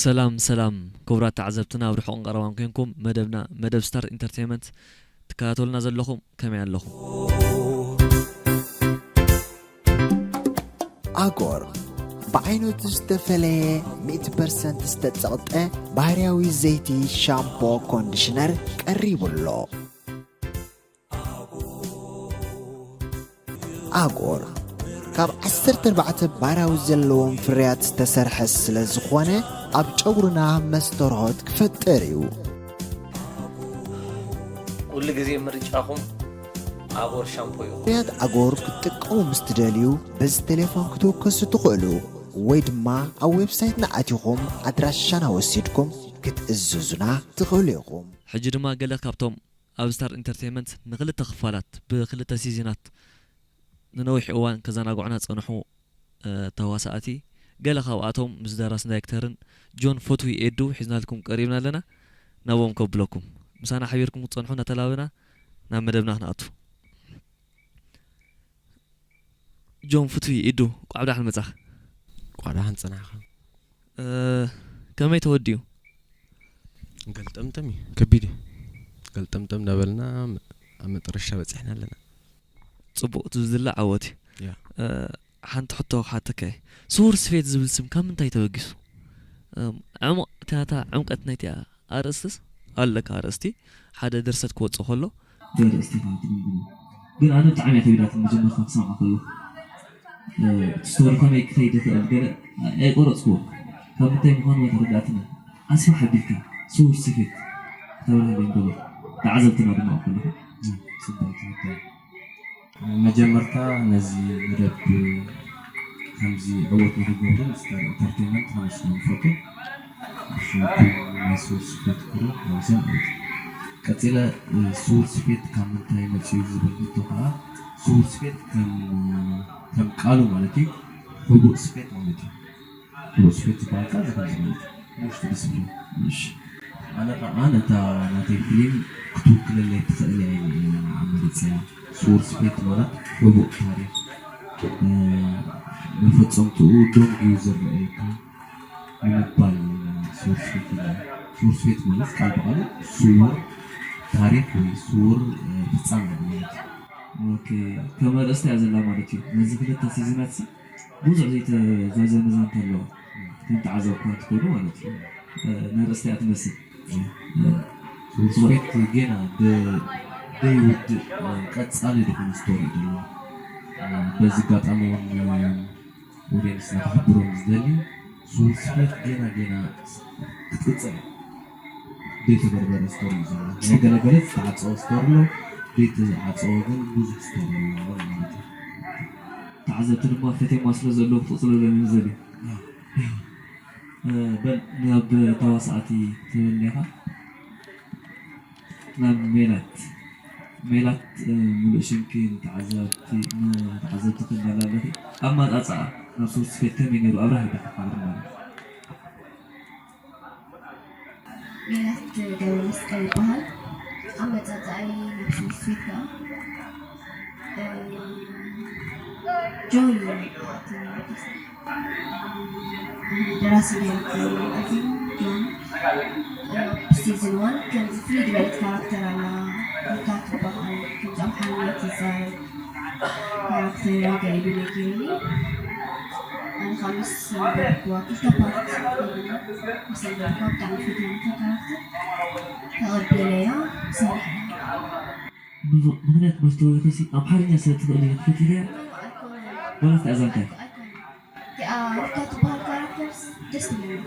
ሰላም ሰላም ክቡራት ተዓዘብትና፣ ኣብ ርሑቕን ቀረባን ኮንኩም መደብና መደብ ስታር ኢንተርቴይንመንት ትከታተሉና ዘለኹም ከመይ ኣለኹም? ኣጎር ብዓይነቱ ዝተፈለየ ሚእቲ ፐርሰንት ዝተጸቕጠ ባህርያዊ ዘይቲ ሻምፖ ኮንዲሽነር ቀሪቡ ኣሎ። ኣጎር ካብ ዓሰርተ ኣርባዕተ ባራዊ ዘለዎም ፍርያት ዝተሰርሐ ስለ ዝኾነ ኣብ ጨጉርና መስተርሆት ክፈጥር እዩ። ኩሉ ግዜ ምርጫኹም ኣጎር ሻምፖ እዩ። ፍርያት ኣጎር ክትጥቀሙ ምስ ትደልዩ በዚ ቴሌፎን ክትውከሱ ትኽእሉ ወይ ድማ ኣብ ዌብሳይትና ኣቲኹም ኣድራሻና ወሲድኩም ክትእዝዙና ትኽእሉ ኢኹም። ሕጂ ድማ ገለ ካብቶም ኣብ ስታር ኢንተርቴይንመንት ንኽልተ ክፋላት ብኽልተ ሲዝናት ንነዊሕ እዋን ከዘናግዑና ዝጸንሑ ተዋሳእቲ ገለ ካብኣቶም ምስ ደራስን ዳይሬክተርን ጆን ፈትዊ ኤዱ ሒዝናልኩም ቀሪብና ኣለና። ናብኦም ከብለኩም ምሳና ሓቢርኩም ክትጸንሑ እናተላበና ናብ መደብና ክንኣቱ። ጆን ፍትዊ ኢዱ ቋዕ ብዳሕን መጻኽ። ቋዕ ደሓን ጸናሕኻ። ከመይ ተወዲኡ? ገልጠምጠም እዩ ከቢድ እዩ። ገልጠምጠም እናበልና ኣብ መጠረሻ በጺሕና ኣለና። ጽቡቕ እቲ ዝድለ ዓወት እዩ። ሓንቲ ሕቶ ክሓተካ እየ። ስዉር ስፌት ዝብል ስም ካብ ምንታይ ተበጊሱ? ዕሙቕ እታ ዕምቀት ናይቲኣ ኣርእስትስ ኣለካ ኣርእስቲ ሓደ ድርሰት ክወጽእ ከሎ ዘርእስቲ ግን ኣነ ብጣዕሚ እያ ከቢዳትኒ መጀመርታ ክሰምዓ ከለኹ እቲ ስቶሪ ከመይ ክኸይድ ይኽእል ገለ ኣይቆረፅክዎ ካብ ምንታይ ምዃኑ ኣይተረዳእትኒ ኣስፋሕ ኣቢልካ ስውር ስፌት ተብርሃለይ እንበሎ ተዓዘብትና ድማ ከለኹ መጀመርታ ነዚ መደብ ከምዚ ዕወት ንክገብርን ስታር ኢንተርቴንመንት ከመስግኖም ይፈቱ። ብሽምኩም ናይ ስውር ስፌት ክሩ ሓዊሰን ማለት እዩ። ቀፂለ ስውር ስፌት ካብ ምንታይ መፅኡ ዝብል ሕቶ ከዓ ስውር ስፌት ከም ቃሉ ማለት እዩ ሕቡእ ስፌት ማለት እዩ። ሕቡእ ስፌት ዝበሃል ከዓ እዚ ከምዚ ማለት እዩ ውሽጢ ዲስፕሊን። ኣነ ከዓ ነታ ናተይ ፊልም ክትውክለለይ ትኽእል እያ ኢለ እየ ኣመሪፀያ። ስውር ስፌት ማለት ሕቡእ ታሪኽ መፈፀምትኡ ደንጉዩ ዝረኣየካ ንምባል ስውር ስፌት ኢለ። ስውር ስፌት ማለት ቃል ብቃሉ ስውር ታሪኽ ወይ ስውር ፍፃመ ማለት እዩ። ከም ኣርእስቲ እያ ዘላ ማለት እዩ። ነዚ ክልተ ሲዝናት ብዙሕ ዘይተዛዘመ ዛንታ ኣለዎ። ከም ተዓዘብኳ ትኮኑ ማለት እዩ። ነርእስቲ እያ ትመስል። ስውር ስፌት ጌና ደይውድእ ቀፃሊ ዝኾነ ስቶሪ እዩ ዘለዎ። በዚ ኣጋጣሚ እውን ኦድየንስና ክሕብሮም ዝደሊ ስውር ስፌት ጌና ጌና ክትቅፅል እያ። ዘይተበርበረ ስቶሪ እዩ ዘሎ። ናይ ገለገለ ዝተዓፀወ ስቶሪ ኣሎ፣ ዘይተዓፀወ ግን ብዙሕ ስቶሪ ኣለዎ ማለት እዩ። ተዓዘብቲ ድማ ፈቴማ ስለ ዘለዉ ክትቕፅለሎም እዮም ዝደልዩ። በል ናብ ተዋሳእቲ ትብል ዲኻ ናብ ሜላት ሜላት ሙሉእ ሽምኪ ንተዓዘብቲ ንተዓዘብቲ ክመላለኺ ኣማፃፅኣ ናብ ሶስት ፌት ከመይ ነይሩ ኣብራህ ዲኻ ክብርና ሜላት ገብረመስቀል ይበሃል ኣመፃፅኣይ ናብ ሶስት ፌት ከዓ ጆይ ደራሲ ዳይሬክተር እዚ ጆን ሲዝን ዋን ከምዚ ፍልይ ዝበለት ካራክተር ኣላ ሩታ ትበሃል ከምዚ ኣብ ሓልነት ትዛረብ ካራክተር ገለ ኢሉ ነጊሩኒ ኣነ ከዓ ምስ ኣንበብክዋ ክልተ ፓርት ምስ ኣንበብክዋ ብጣዕሚ ፈትየኒታ ካራክተር ተቐቢለያ ሰሪሐ ምኽንያት መስተውዒልኩሲ ኣምሓርኛ ስለ ትኽእሊ ኢኺ ፈቲኽያ? ዋላ እቲ ኣዛንታ? እቲኣ ሩታ ትበሃል ካራክተርስ ደስ ትብለኒ።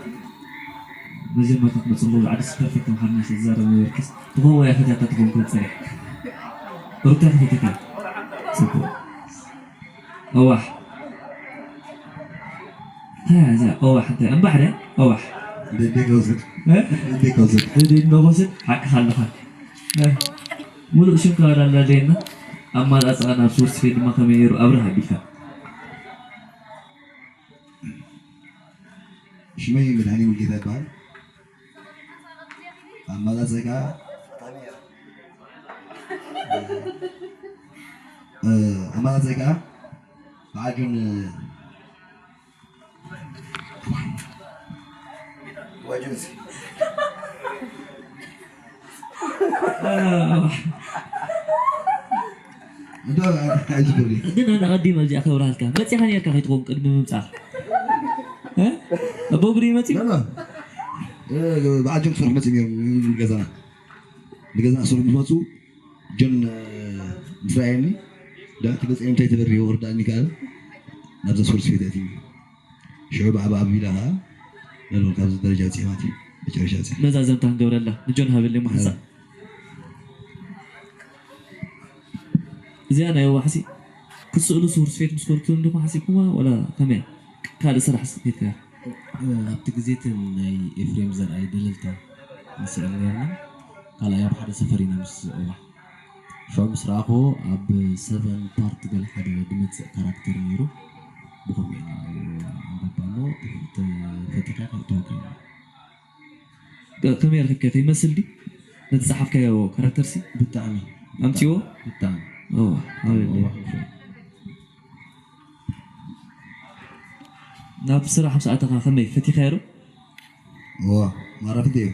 መጀመርታ ክትመጽእ ከለኹ ዓዲ ፐርፌክት ኣምሓርኛ ስለ ትዛረብ ነበርክስ፣ ትኾንዋ እያ ፈትያታ ትኾን ክብል ጸኒሐ። ሩታ ፈቲኻ። ጽቡቕ። ኣዋሕ። እንታይ እያ እዚኣ? ኣዋሕ እንታይ? እምባሕ ድያ? ኣዋሕ። ደደይ ከውስድ። እ? ደደይ ከውስድ። ደደይ ከውስድ። ሓቅኻ ኣለኻ። እ? ሙሉእ ሽምካ ወላ ኣለየና። ኣማላልጻኻ ናብ ሶርስ ፌድ ድማ ከመይ ነይሩ ኣብርህ ኣቢልካ? ሽመይ መድሃኔ ሙልጌታ ይበሃል። ኣማላልጻይ ከዓ፣ እ፣ ኣማላልጻይ ከዓ ብዓጁን ዋጁንሲ። እንዶ ኣይትፍሪ። ግን ኣነ ቀዲመ እዚኣ ከብርሃልካ። መጺኻ ነርካ ከይትኸውን ቅድሚ ምምጻእኻ። እ? ኣቦ እግሪ መጺኡ? ላ፣ ላ። እ፣ ብዓጆም ክሰርሑ መጺኦም እዮም ንገዛና። ንገዛና ክሰርሑ ምስ መጹ ጆን፣ እ፣ ምስ ረኣየኒ፣ "ዳ፣ እቲ ገጸይ እንታይ ተበሪሁ ወርዳእኒ?" ከኣ ናብዛ ሶርስ ፌት ኣትዩ። ሽዑ ብኣባ ኣቢላ ከኣ ነሎም ካብዚ ደረጃ በጺሐ ማለት እዩ። መጨረሻ በጺሐ። መዛዘምታ ክንገብረላ ንጆን ሃበለይ መሓሳ። እ። እዚኣ ናይ ኣዋሕሲ ክትስእሉ ሶርስ ፌት ምስ ኮንኩም እንዲኹም ሓሲብኩማ ወላ ከመይ ካልእ ስራሕ ስ-፣ ኬድካ? እ፣ ኣብቲ ግዜ እቲ ናይ ኤፍሬም ዘርኣይ ደለልታ ንስእል ነርና። ካልኣይ ኣብ ሓደ ሰፈር ኢና ምስ ኣዋሕ። ሽዑ ምስ ረኣኽዎ ኣብ ሰቨን ፓርት ገለ ሓደ ዝመጽእ ካራክተር ነይሩ። ብኸምኡ ኢና ኣንበባ እሞ ተፈቲኻ ክትወግእ። ከ-፣ ከመይ ረኺብካዮ? ይመስል ድዩ ነቲ ዝጸሓፍካዮ ካራክተርሲ? ብጣዕሚ። ኣምጺዎ? ብጣዕሚ። ኦ፣ ኣበል። እዋ፣ ክንፈ። ናብ ስራሕ ምስ ኣተኻ ከመይ ፈቲኻዮ ዶ? እዋ፣ ማራ ፈትየ።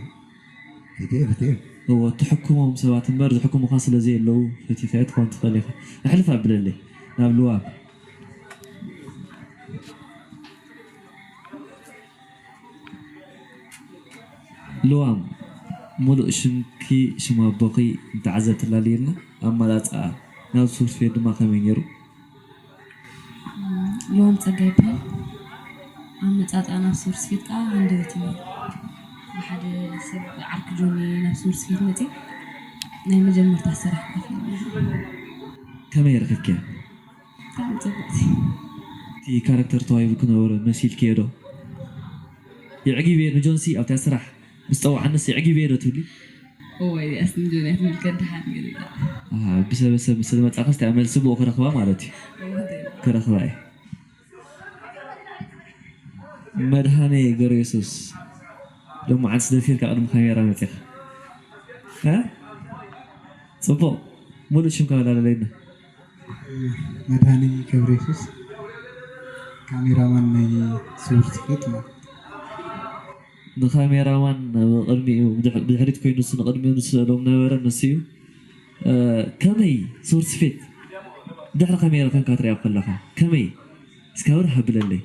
ፈትየ፣ ፈትየ። እዎ፣ ትሕክሞም ሰባት እምበር ዝሕክሙኻ ስለ ዘየለዉ ፈቲኻዮ ትኸውን ትኽእል ኢኻ። ኣሕልፍ ኣብለለይ ናብ ልዋም። ልዋም፣ ሙሉእ ሽምኪ፣ ሽም ኣቦኺ ንተዓዘብቲ ኣላልየልና፣ ኣመጻጽኣ ናብ ሶርስ ፌድ ድማ ከመይ ነይሩ? ልዋም ጸጋይ ይበሃል። ኣመጻጽኣ ናብ ሶርስ ፌድ ከኣ ሃንደበት እዩ ነይሩ። ብሓደ ሰብ ዓርኪ ጆኒ ናብ ሶርስ ፌድ መጺኡ ናይ መጀመርታ ዝሰራሕኩዋ ፊልም እያ። ከመይ ረኺብክያ? ብጣዕሚ ጽብቕቲ። እቲ ካራክተር ተዋሂቡ ክነበሮ መሲልክዮ ዶ? የዕጊበ ንጆንሲ ኣብታ ስራሕ ምስ ጸውዓንስ የዕጊበ ዶ ትብሊ? እዋይ፣ እዚኣስ ንጆን እያ ትብል፣ ከድሓን ገለ ኢላ። ኣሃ፣ ብሰበሰብ ምስ ዝመጻኻስ እታ መልሲ ብኡ ክረኽባ ማለት እዩ። እዋ፣ እንታይ? ክረኽባ እየ። መድሃኔ ገረየሱስ፣ ሎማዓንስ ደፊርካ ቅድሚ ካሜራ መጺኻ። እ? ጽቡቕ። ሙሉእ ሽምካ ወላለለይና። መድሃኔ ገብረየሱስ፣ ካሜራማን ናይ ስውር ጽፈት ማለት። ንካሜራማን ቅድሚኡ ብድሕ-፣ ብድሕሪት ኮይኑ ንሱ ንቅድሚኡ ንስእሎም ነበረ፣ ንሱ እዩ። እ፣ ከመይ ስውር ጽፈት ድሕሪ ካሜራ ኮንካ ትሪኣ ከለኻ? ከመይ? እስከ ኣብርህ ኣብለለይ።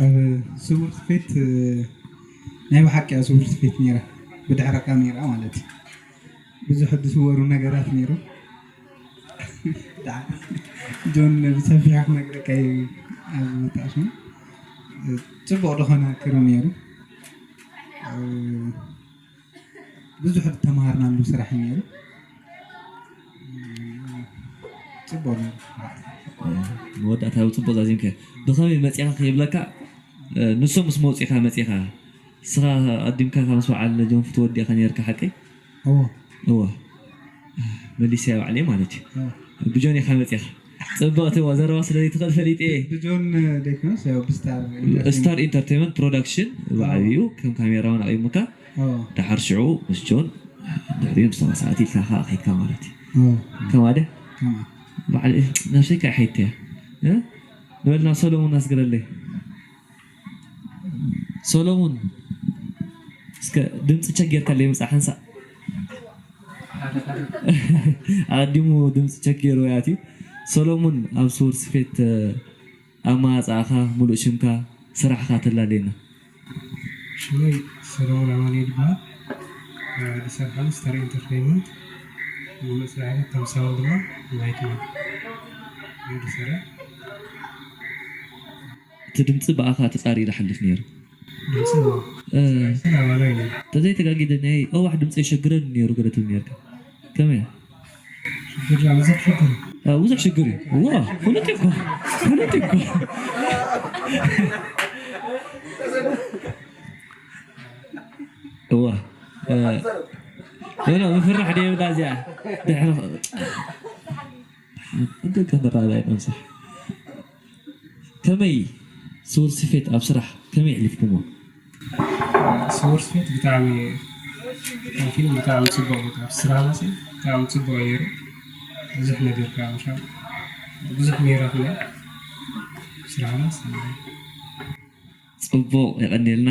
ኣብ ስውር ጽፈት፣ እ፣ ናይ ብሓቂ ኣብ ስውር ጽፈት ነይራ፣ ብድሕሪ ካሜራ ማለት እዩ። ብዙሕ ዝስወሩ ነገራት ነይሩ። ጆን ብሰፊሑ ክነግረካ እዩ ኣብ ምጣሽም። ጽቡቕ ዝኾነ ክሩ ነይሩ። ብዙሕ ዝተምሃርናሉ ስራሕ እዩ ነይሩ። ጽቡቕ ነይሩ። መወዳእታ ጽቡቕ ዛዚምከ። ብኸመይ መጺኻ ከይብለካ፣ ንሶም ምስ መውጺኻ መጺኻ፣ ንስኻ ኣዲምካ ካብ ምስ በዓል ጆን ፍትወዲ ኢኻ ነይርካ ሓቀይ? እዎ። እዎ። መሊሰያ ባዕለይ ማለት እዩ። እዎ። ብጆን ኢኻ መጺኻ። ጽብቕቲ እዋ ዘረባ ስለ ዘይትኽእል ፈሊጠ እየ። ብጆን ደይኮነስ ያው ብስታር ኢንተርቴይንመንት። ስታር ኢንተርቴይንመንት ፕሮዳክሽን ብዓብዩ ከም ካሜራማን ኣቑሙካ። እዎ። ደሓር ሽዑ ምስ ጆን ድሕሪኡ ምስ ተዋሳእቲ ኢልካ ከኣ ከይድካ ማለት እዩ። እዎ። ከማደ? ከማ። ባዕለይ ነብሰይ ከኣ ሓይተያ። እ? ንበልና ሰሎሙን ኣስግረለይ። ሰሎሙን፣ እስከ ድምፂ ቸክ ጌርካለይ ምፃእ ሓንሳእ። ኣቐዲሙ ድምፂ ቸክ ገይሩ ኣትዩ። ሰሎሙን፣ ኣብ ስውር ስፌት ኣመፃፅኣኻ፣ ሙሉእ ሽምካ፣ ስራሕኻ ተላለየና። ሽመይ ሰሎሙን ኣማኑኤል ይበሃል። ዲሰር ሓሙስ ተርኢ ኢንተርቴይንመንት፣ ንመስርሒ ከም ሳውንድ ድማ ናይት ማን። ዲሰር እቲ ድምፂ ብኣኻ ተፃሪኡ ዝሓልፍ ነይሩ። ድምፂ እ፣ ሰላማና እዩ። ተዘይተጋጊደ ናይ ኣዋሕ ድምፂ የሸግረኒ ነይሩ ገለ ትብል ነርካ። ከመይ? ሽግር ብዙሕ ሽግር እ፣ ብዙሕ ሽግር እዩ። ዋ፣ ፍሉጥ እዩ እኮ። ፍሉጥ እዩ እኮ። እዋ፣ እ፣ ኖ፣ ኖ፣ ምፍራሕ ደየብላ እዚኣ። ድሕሪ፣ እንደ ቀንራላ ይነብሳሕ። ከመይ ስውር ስፌት ኣብ ስራሕ ከመይ ኣሕሊፍኩሞ? ስውር ስፌት ብጣዕሚ፣ እቲ ፊልም ብጣዕሚ ፅቡቅ፣ በቃ፣ ኣብ ስራሕና ሲ ብጣዕሚ ፅቡቅ እዩ ነይሩ። ብዙሕ ነገር ከዓ ምሻ ብዙሕ ነይራትና ስራሕና ሲ ፅቡቅ የቀኒልና።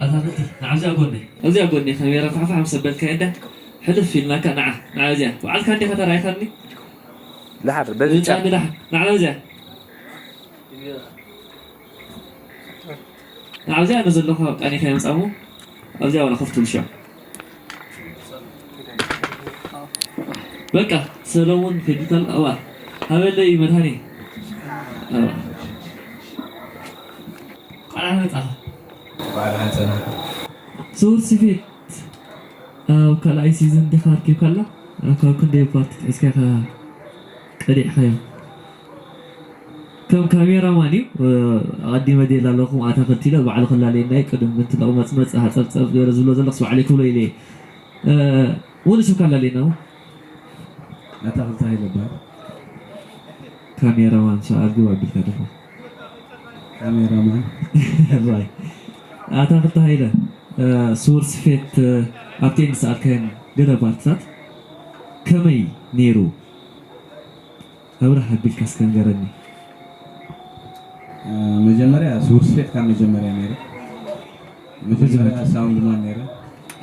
ኣታክልቲ ንዓብዚኣ ጎኒ ኣብዚኣ ጎኒ ካሜራ ፋሕፋሕ ምስ ኣበልካ እንዳ ሕልፍ ኢልናካ ንዓ ንዓ እዚኣ ባዕልካ እንዲኻ ተራይኻኒ ድሓር በዚ ብጣዕሚ ዳሕ ንዓ እዚኣ ንዓ እዚኣ ነዘለኹ ቀኒኻ የምፃሙ ኣብዚኣ ዋላ ከፍትሉ ሽዑ በቃ ሰለሙን ከዲካል ኣዋ ሃበለይ መድሃኒ ኣዋ ቃል መጻ ባዕልኻ ጸናሕ ስውር ስፌት ኣብ ካልኣይ ሲዝን ዲኻ ኣርኪብካላ? ካብ ክንደይ ፓርት ጥሒስካ ኢኻ ቀዲዕካዮ? ከም ካሜራማን እዩ ኣቐዲመ ደላ ኣለኹም ኣታኽልቲ ኢለ ባዕሉ ከላለየና እዩ ቅድም ምንቲ ለቕመጽመጽ ሃጸብጸብ ገለ ዝብሎ ዘለኽስ ባዕለይ ክብሎ ኢለ እየ ሙሉእ ስምካ ኣላለየና እሞ ኣታኽልቲ ሃይለ ይበሃል። ካሜራማን ሰኣል ግባ ኣቢልካ ደሞ ካሜራማን ራይ ኣታኽልቲ ሃይለ ስውር ስፌት ኣብተን ዝሰኣልካየን ገለ ፓርትታት ከመይ ነይሩ ኣብርህ ኣቢልካ እስከ ንገረኒ መጀመርያ ስውር ስፌት ካብ መጀመርያ ነይረ መጀመርያ ሳውንድ ማን ነይረ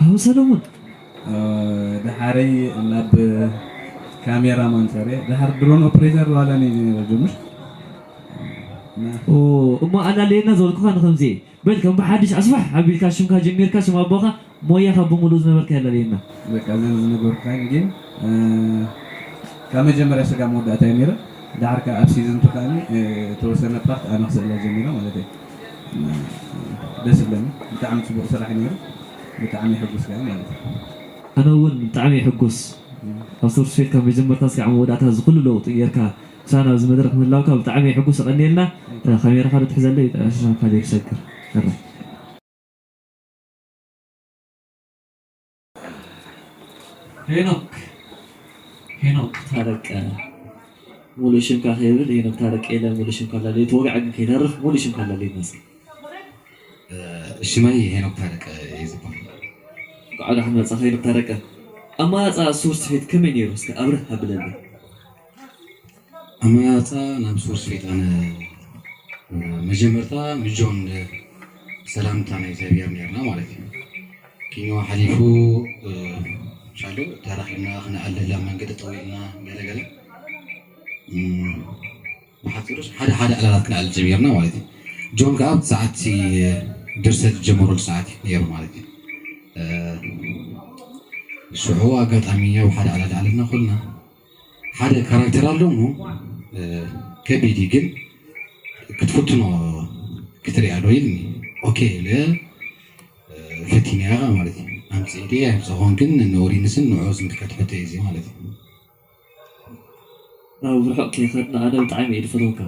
ኣሁ ሰለሙን ድሓረይ ናብ ካሜራ ማን ጸርየ ድሓር ድሮን ኦፕሬተር ዋላ ነይ ነይረ ጀሙሽ እሞ ኣላለየና ዝበልኩኻ ንከምዚ በል ከም ብሓድሽ ኣስፋሕ ኣቢልካ ሽምካ ጀሚርካ ሽም ኣቦኻ ሞያኻ ብምሉእ ዝነበርካ የላለየና በቃ እዘን ዝነገርኩኻ ግን ካብ መጀመርያ ስጋ መወዳእታ እዩ ነይረ ድሓር ከኣ ኣብ ሲዝን ቱ ከኣ ተወሰነ ፓርት ኣነ ክስእላ ጀሚረ ማለት እዩ ደስ ይብለኒ ብጣዕሚ ፅቡቅ ስራሕ ነይሩ ብጣዕሚ ይሕጉስ ከኣ ማለት እዩ ኣነ እውን ብጣዕሚ ይሕጉስ ኣብ ሶርስ ፌት ካብ መጀመርታ ስጋዕ መወዳእታ ዝኩሉ ለውጢ ጌርካ ምሳና ኣብዚ መድረክ ምህላውካ ብጣዕሚ ይሕጉስ እቐንየልና ካሜራኻ ዶ ትሕዘለይ ሽሻካ ዘይክሰግር ሄኖክ ሄኖክ ታረቀ ሙሉእ ሽምካ ከይብል ሄኖክ ታረቀ ኢለ ሙሉእ ሽምካ ላለዩ ተወግዐ ግን ከይተርፍ ሙሉእ ሽምካ ላለዩ ይመስል ሽመይ ሄኖክ ታረቀ እዩ ዝበሃል። እንኳዕ ደሓን መጻኻ ሄኖክ ታረቀ። ኣመራጻ ሶርስ ፌት ከመይ ነይሩ እስከ ኣብርህ ኣብለኒ። ኣመራጻ ናብ ሶርስ ፌት ኣነ መጀመርታ ምጆን ሰላምታ ናይ እግዚኣብሔር ነርና ማለት እዩ። ኪኖ ሓሊፉ ሻሎ ተራኺብና ክነዕልላ መንገዲ ጠዊልና ገለገለ ብሓፂሩስ ሓደ ሓደ ዕላላት ክነዕልል ጀሚርና ማለት እዩ። ጆን ከዓ ኣብቲ ሰዓት ድርሰት ዝጀመረሉ ሰዓት እዩ ነይሩ ማለት እዩ። ሽዑ ኣጋጣሚ ኣብ ሓደ ዕላል ዓለልና ኮልና ሓደ ካራክተር ኣሎ እሞ ከቢድ እዩ ግን ክትፍትኖ ክትሪኣ ዶ ኢልኒ ኦኬ ኢለ ፈቲነያ ማለት እዩ። ኣምፅእልየ ኣይምፀኹን ግን ንኦዲንስን ንዑ ዝምልከት ሕቶ እዩ እዚ ማለት እዩ። ናብ ርሑቕ ከይኸድና ኣነ ብጣዕሚ እየ ዝፈትወካ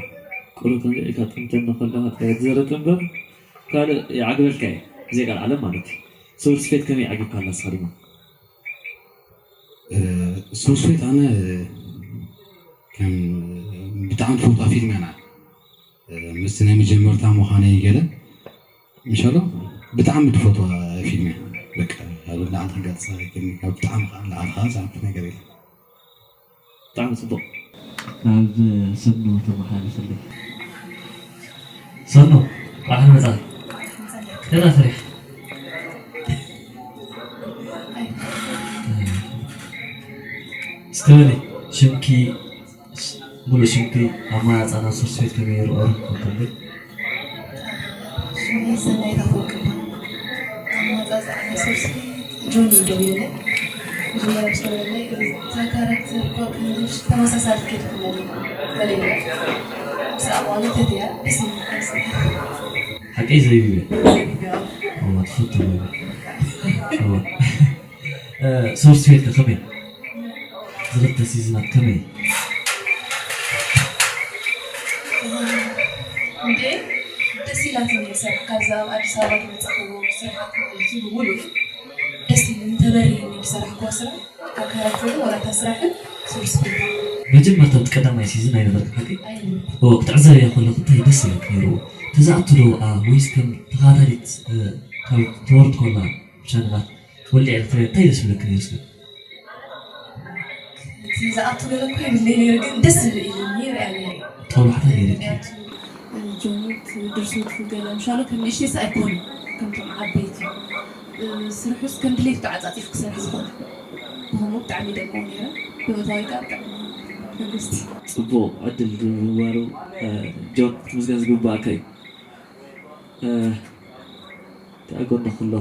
ቁሩብ ከምዚ ኢልካ ጥምተኒ ከለኻ ጥራይ ትዘረብ እምበር ካልእ ይዓግበልካ እየ ብዘይ ቃል ዓለም ማለት እዩ ሶርስ ፌት ከመይ ዓጊብካ ኣላ ንስኻ ድማ ሶርስ ፌት ኣነ ከም ብጣዕሚ ትፈትዋ ፊልም እያ ንዓይ ምስቲ ናይ መጀመርታ ምዃነይ ገለ ምሻሎ ብጣዕሚ ትፈትዋ ፊልም እያ በቃ ኣብ ላዕሊ ክገልፃ ይክእል ካብ ብጣዕሚ ከዓ ላዕሊ ከዓ ዝኣቱ ነገር የለን ብጣዕሚ ፅቡቅ ናብ ሰኑ ተመሓላልፈለይ ሰኑ ቃል መፃ ገና ስሪሕ እስከ በሊ ሽምኪ ሙሉእ ሽምኪ ኣመራርፃ ናይ ሶርስ ፌት ከመይ ይርኦ? ሽመይ ሰናይት ኣፈወርቂ ይበሃል። ኣመራርፃ ናይ ሶርስ ፌት ጆኒ ደውለ መጀመርያ ምስ ደወለለይ እዛ ካራክተር እኮ ክንድሽ ተመሳሳሊ ከይትፍለኒ ተለይለ ምስ ኣቋሉ ተትያ ደስ ይብል ሓቂ ዘይብሉ እዋ ትፈቱ እዋ ሶርስ ፌት ከመይ ዝልተ ሲዝናት ከመይ እንዴ ደስ ኢላትኒ ሰብ ካብዛ ኣብ ኣዲስ ኣበባ ዝመፃእዎ ስርሓት ማለት እዩ ብሙሉእ ደስ ኢሉ ተበሪህኒ ዝሰራሕክዎ ስራሕ ካብ ካራክተርን ዋላ እታ ስራሕን ሶርስ ፌት መጀመርታ እቲ ቀዳማይ ሲዝን ኣይነበርክን ሓቂ ኣይነበርኩ እዎ ክትዕዘብያ ከለኹ እንታይ ደስ ይብለክ ነይሩ ተዛእቱ ዶ ወይስ ከም ተኸታታሊት ካብ ተወርድ ኮላ ቻነላት ወሊዐ ክትሪኦ እንታይ ደስ ይብለክ ነይሩ እስከ ዝኣቱ ገለ እኮ የብለይ ነይሩ ግን ደስ ዝብል ኢሉኒ ይርኣ ነይሩ ጦብላሕታ ነይርኪ ጆኒት ድርሰቱ ገለ ምሻሎ ከም ንእሽተይስ ኣይኮነ ከምቶም ዓበይቲ ስርሑስ ከም ድሌት ተዓፃፂፉ ክሰርሕ ዝኾነ ብኸምኡ ብጣዕሚ ደንቆ ነይረ ብቦታዊ ከዓ ብጣዕሚ መንግስቲ ፅቡቕ ዕድል ብምግባሩ ጆን ክትምስገን ዝግባእካ እዩ ተኣጎና ኩሎ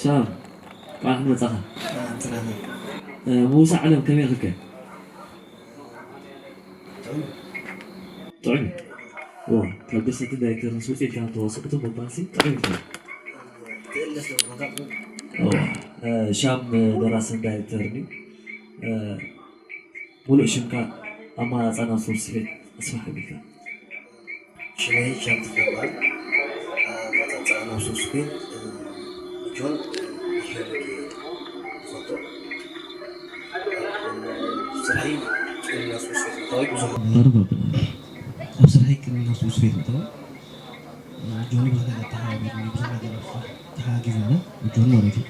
ሳም ቃል መጻኻ ምውሳዕ ዓለም ከመይ ክከ ጥዑም ካብ ገሰቲ ዳይሬክተር ምስ ውፅኢት ካብ ተዋስኦ እቶም መባልሲ ጥዑም ይኮን ሻም ደራስን ዳይሬክተርን እዩ ሙሉእ ሽምካ ኣማራፃ ናብ ሶርስ ፌት ኣስፋሕ ኣቢልካ ሽመይ ሻም ትበሃል ኣማራፃ ናብ ሶርስ ፌት ጆን ይፈልግ ዝፈልጦ ስራሒ ቅንና ሶርስ ፌት ምታወቅ ብዙሕ ኣብ ስራሒ ቅንና ሶርስ ፌት ምታወቅ ጆኒ ብዙሕ ነገር ተሓባቢርኒ ብዙሕ ነገር ኣብ ስራሕ ተሓጋጊዝና ጆን ማለት እዩ።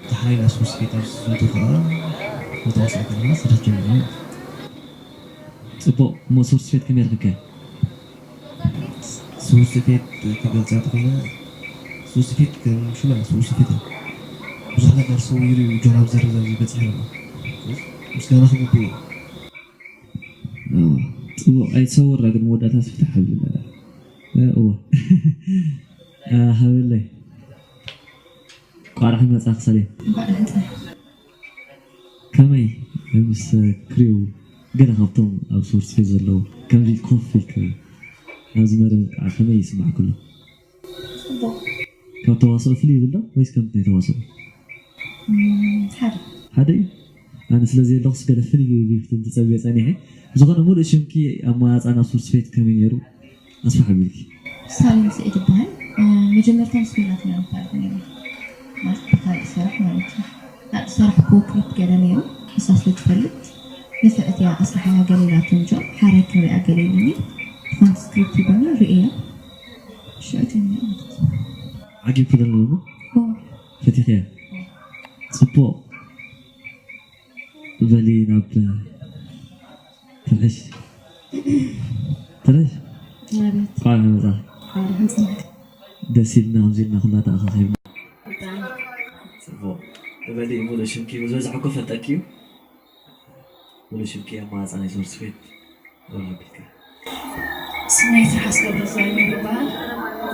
ተሓባቢርና ሶስት ቤት ኣብ ዝስንቱ ከዓ መተዋስኦ ከለና ስራሕ ጀሚርና ማለት እዩ። ፅቡቕ እሞ ሶስት ቤት ከመይ ረኺብካዮ? ሶስት ቤት ክገልፃ ተኾይነ ሶስት ቤት ከም ሽመ ሶስት ቤት እዩ። ብዙሕ ነገር ሰው ይሪ ጆን ኣብዚ ደረጃ እዚ በፂሑ ኣሎ። ምስጋና ክግብኡ እዩ። ፅቡቕ ኣይትሰውራ ግን መወዳእታ ስፍታሕ ሓቢርና እዋ ሃበለይ ቋራሕ መፃ ክሰለይ ከመይ ምስ ክሪው ገለ ካብቶም ኣብ ሶርስ ፌ ዘለዉ ከምዚ ኮፍ ኢልክ ናብዚ መደብ ከዓ ከመይ ይስማዕኩ ኣሎ ካብ ተዋስኦ ፍልይ ይብል ዶ ወይስ ከምቲ ናይ ተዋስኦ ሓደ ሓደ እዩ ኣነ ስለ ዘየለኹስ ገለ ፍልይ ኢሉ ክትብል ዝፀብዮ ፀኒሐ ብዝኾነ ሙሉእ ሽምኪ ኣመዋፃ ናብ ሶርስ ፌት ከመይ ነይሩ ኣስፍሕ ኣቢልኪ ሳሌም ስዒድ ይበሃል መጀመርታ ምስ ሜላት ኢና ንፋለጥ ነይርና ማለት ብካልእ ስራሕ ማለት እዩ ኣብቲ ስራሕ ኮክሪት ገለ ነይሩ እሳ ስለ ትፈልጥ ንፍዕት እያ ኣስርሓያ ገለ ኢላቶ እንጆ ሓራይ ክሪኣ ገለ ኢሉኒ ዝኾነ ስክሪፕት ሂቡኒ ርእየ ሽዑ ጀሚረ ማለት እዩ ዓጊብኪ ዶ ኣለኹ ፈቲኽያ ፅቡቕ በሊ ናብ ትንሽ ትንሽ ኳል መፃ ደስ ኢልና ከምዚ ኢልና ኩላ ተኣኻኺብና ፅቡቕ በሊ ሙሉእ ሽምኪ ብዝበዝሐ እኮ ፈልጠኪ እዩ ሙሉእ ሽምኪ ኣማራፃ ናይ ሶርስ ፌት ስመይ ትርሓስ ገብረእግዚኣብሄር ይበሃል።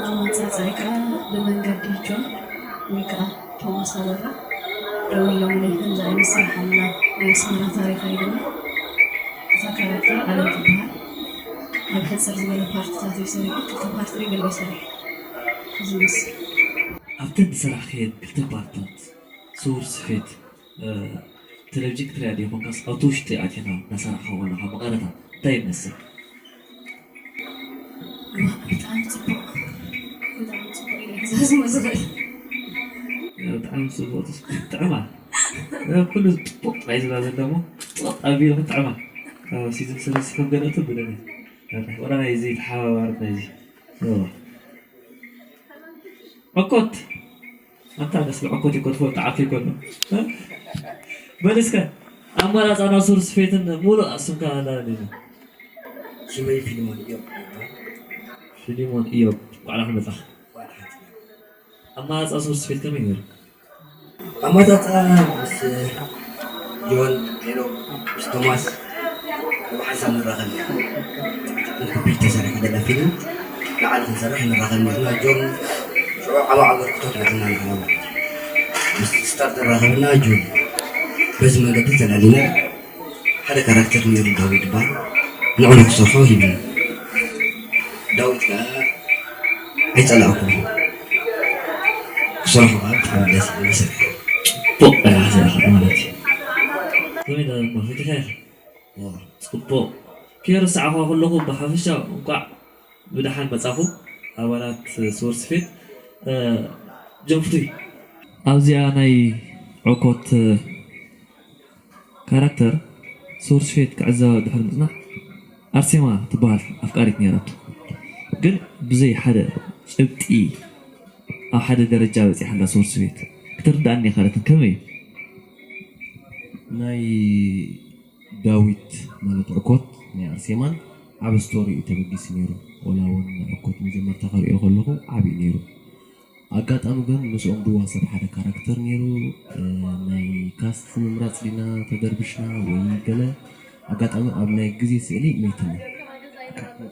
ኣመፃፅኣይ ከዓ ብመንገዲ ጆን ወይ ከዓ ቶማስ ኣበራ ደዊሎምለይ ከምዚ ዓይነት ስራሕ ኣላ ናይ ኣስመራ ታሪኽ ኣይደለ እታ ካራክተር ዓለም ትበሃል ኣብ ሕፅር ዝበለ ፓርትታት እዩ ሰሪሑ ክልተ ፓርት ሪብል እዩ ሰሪሑ እዚ ይመስል ኣብተን ዝሰራሕክየን ክልተ ፓርትታት ሶርስ ፌት ቴሌቪዥን ክትሪኣ ዶ ይኾንካስ ኣብቲ ውሽጢ ኣቲኻ እናሰራሕኻ ከለኻ መቐረታ እንታይ ይመስል? ብጣዕሚ ፅቡቕ ብጣዕሚ ፅቡቕ ኢለ ክዛዝሞ ዝኽእል ብጣዕሚ ፅቡቕ ጥዕማ ኩሉ ፅቡቕ ጥራይ ዝላ ዘለሞ ፅቕ ኣቢልኩም ጥዕማ ሲዝን ሰለስተ ከም ገለቱ ብለኒ ወላ ናይ እዚ ተሓባባርት ናይ እዚ ዕኮት ኣንታ ደስ ዕኮት ይኮን ትፈልጥ ዓፍ ይኮን በል እስከ ኣመራፃ ናብ ሱር ስፌትን ሙሉእ ስምካ ኣላለ ሽመይ ፊልሞን እዮም ፊሊሞን እዮም ባዕላ ክመፃ ኣመራፃ ሱር ስፌት ከመይ ነይሩ ኣመራፃ ምስ ጆን ሄኖክ ምስ ቶማስ ብሓንሳብ ንራኸብ ኢና። ንክቢድ ተሰሪሑ ደለ ፊልም ንዓሊ ክንሰርሕ ንራኸብ ኔርና። ጆን ሽዑ ዓብ ኣበርክቶ ትበትና ንሕና ማለት እዩ። ስታር ተራኸብና ጁን በዚ መንገዲ ተላሊና ሓደ ካራክተር ነይሩ ዳዊት ይበሃል ንዕኡ ክሰርሖ ሂብኒ። ዳዊት ከዓ ኣይፀላእኩ ክሰርሖ ከዓ ብጣዕሚ ደስ ይብል። ጽቡቕ ዳዊት ማለት እዩ። ከመይ ዳ እሞ ፈቲኻ ኢኻ? ጽቡቕ። ከይረሳዕኹዋ ከለኹ ብሓፈሻ እንቋዕ ብደሓን መጻኹም ኣባላት ሶርስ ፌት። ጀንፍቱይ ኣብዚኣ ናይ ዕኮት ካራክተር ሶርስ ፌት ክዕዘባ ድሕሪ ምጽናሕ ኣርሴማ ትበሃል ኣፍቃሪት ነይራቶ። ግን ብዘይ ሓደ ጭብጢ ኣብ ሓደ ደረጃ በጺሓ ኣላ ሶርስ ፌት ክትርድኣኒ ኣይኸኣለትን። ከመይ እዩ? ናይ ዳዊት ማለት ዕኮት ናይ ኣርሴማን ዓቢ ስቶሪ እዩ ተበጊሱ ነይሩ። ወላ እውን ዕኮት መጀመርታ ከርእዮ ከለኹ ዓቢ እዩ ነይሩ። ኣጋጣሚ ግን ምስኦም ድዋ ሰብ ሓደ ካራክተር ነይሩ። ናይ ካስት ምምራፅ ዲና ተደርብሽና ወይ ገለ ኣጋጣሚ ኣብ ናይ ግዜ ስእሊ መይትና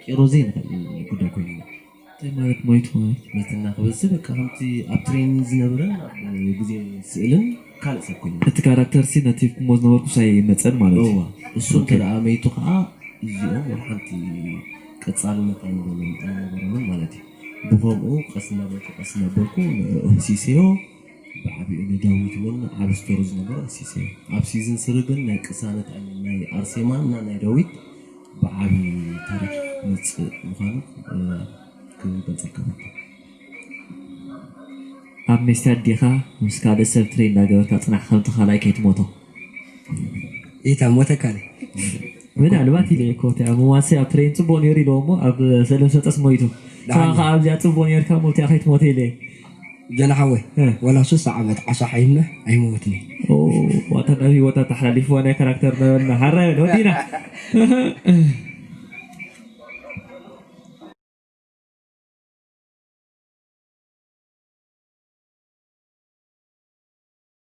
ቂሮ ዘይንኽእል ጉዳይ ኮይኑ እንታይ ማለት ሞይቱ ማለት መይትና ክበዝሕ በቃ ከምቲ ኣብ ትሬኒንግ ዝነበረ ግዜ ስእልን ካልእ ሰብ ኮይኑ እቲ ካራክተር ሲ ነቲ ክሞ ዝነበርኩ ሳይ መፀን ማለት እዩ። እሱ እንተ ደኣ መይቱ ከዓ እዚኦም ወላ ሓንቲ ቀፃልነት ኣይነበሮምን ማለት እዩ። ብኸምኡ ቀስ እናበልኩ ቀስ እናበልኩ ንዕኡ ህሲሰዮ ብዓቢኡ ንዳዊት እውን ዓቢ ስቶሪ ዝነበሮ ህሲሰዮ። ኣብ ሲዝን ስሪ ግን ናይ ቅሳነት ናይ ኣርሴማ እና ናይ ዳዊት ብዓቢ ታሪክ መፅእ ምዃኑ ክገልፀልካ ፈቱ። ኣብ ሜስቲ ኣዴኻ ምስ ካልእ ሰብ ትሬን እንዳገበርካ ፅናሕ ከምቲ ካልኣይ ከይትሞቶ። ኢታ ሞተካኒ ምናልባት ኢለ እኮ እቲ ኣብ መዋሲ ኣብ ትሬን ፅቡቅ ነይሩ ኢለዎ እሞ ኣብ ሰለስተ ጠስ ሞይቱ። ንስኻ ከዓ ኣብዚኣ ፅቡቅ ነርካ ሞትያ ከይትሞተ ኢለ። ጀናሓወይ ወላ ሱሳ ዓመት ዓሳ ሓይነ ኣይመውትን። ዋታ ናብ ህይወታ ተሓላሊፍዋ ናይ ካራክተር ነበልና ሓራይ ወዲና።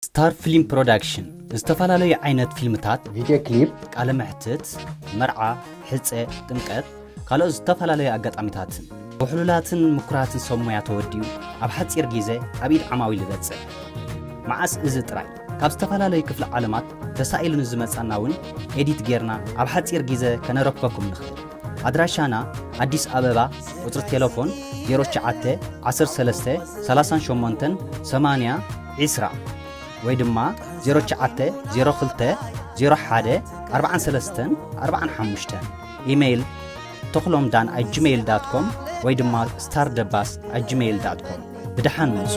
ስታር ፊልም ፕሮዳክሽን ዝተፈላለዩ ዓይነት ፊልምታት፣ ቪድዮ ክሊፕ፣ ቃለ መሕትት፣ መርዓ፣ ሕፀ፣ ጥምቀት፣ ካልኦት ዝተፈላለዩ ኣጋጣሚታትን ብሕሉላትን ምኩራትን ሰብ ሞያ ተወዲኡ ኣብ ሓፂር ግዜ ኣብ ኢድ ዓማዊል ይበፅሕ። መዓስ እዚ ጥራይ ካብ ዝተፈላለዩ ክፍለ ዓለማት ተሳኢሉ ንዝመፃና እውን ኤዲት ጌርና ኣብ ሓፂር ግዜ ከነረክበኩም ንኽእል። ኣድራሻና ኣዲስ ኣበባ፣ ቁፅሪ ቴሌፎን ዜሮ ትሽዓተ ዓሰርተ ሰለስተ ሰላሳን ሸሞንተን ሰማንያ ዒስራ ወይ ድማ ዜሮ ትሽዓተ ዜሮ ክልተ ዜሮ ሓደ ኣርባዓን ሰለስተን ኣርባዓን ሓሙሽተን። ኢሜይል ተኽሎም ዳን ኣት ጂሜይል ዳት ኮም ወይ ድማ ስታር ደባስ ኣት ጂሜይል ዳት ኮም። ብደሓን ምጹ።